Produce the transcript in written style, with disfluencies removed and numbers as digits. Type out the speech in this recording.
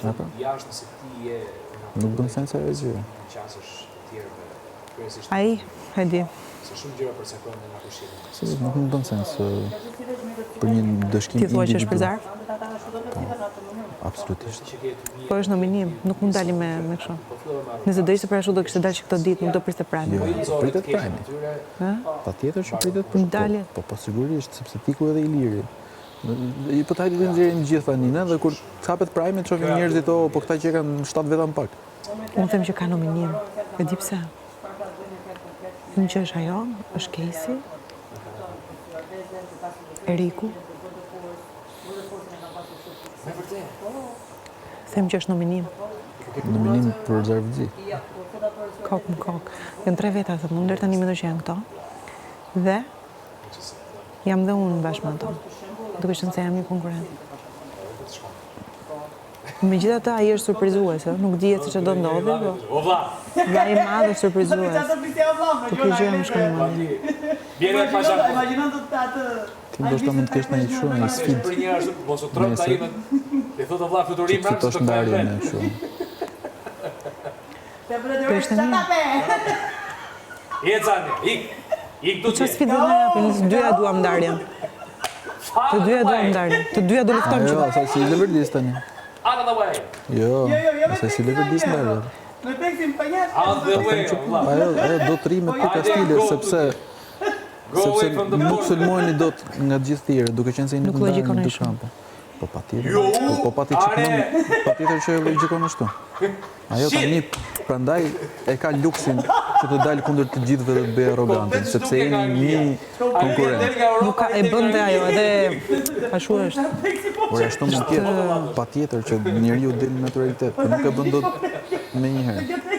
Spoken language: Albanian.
Apo? Nuk bën sens ajo gjë. Ai, e di. Si, nuk më bën sens për një ndëshkim Ti thua që është për zarf? Po, absolutisht. Po është nominim, nuk mund dalim me, me kështu. Nëse do ishte për ashtu do kishte dalë që këto ditë, nuk do priste Prime. Jo, po pritet Prime. Ë? Patjetër që pritet për Dalje. Po, po sigurisht, sepse tiku edhe Iliri. I po të hajde të nxjerrim gjithë tani, ne, dhe kur të hapet Prime, të shohim njerëzit, oh, po këta që e kanë 7 veta më pak. Unë them që ka nominim. E di pse? Them që është ajo, është Kejsi, Eriku. Them që është nominim. Nominim për zarf zi. Kokë më kokë. Janë tre veta, them, unë deri tani mendoj që janë këto. Dhe jam dhe unë bashkë me ato. Duke qenë se jam një konkurrent. Megjithatë ai është surprizues, ë, nuk dihet se çfarë do ndodhi, po. Vllai i madh është surprizues. Po kjo gjë më shkon në mendje. Ti ndoshta mund të kesh ndonjë kështu, një sfidë. Nesër. Që të fitosh ndarjen e kështu. Po ishte mirë. Po çfarë sfidë do na japin, të dyja duam ndarjen. Të dyja duam ndarjen. Të dyja do luftojmë që. Jo, asaj si leverdis tani. Jo, asaj si leverdis ndarjen. Ajo, ajo do të rri me ty Kastile, sepse sepse nuk sulmoheni dot nga të gjithë tjerët, duke qenë se jeni Nuk të ndarë në logjikon dy ai shumë. kampe. Po patjetër, po, po pati që patjetër që e logjikon ashtu. Ajo tani prandaj e ka luksin që të dalë kundër të gjithëve dhe të bëjë arrogantin, sepse jeni një konkurrent. Nuk ka e bën dhe ajo, edhe ashtu është. Por ashtu mund të jetë, patjetër që njeriu del në naturalitet, por nuk e bën dot menjëherë.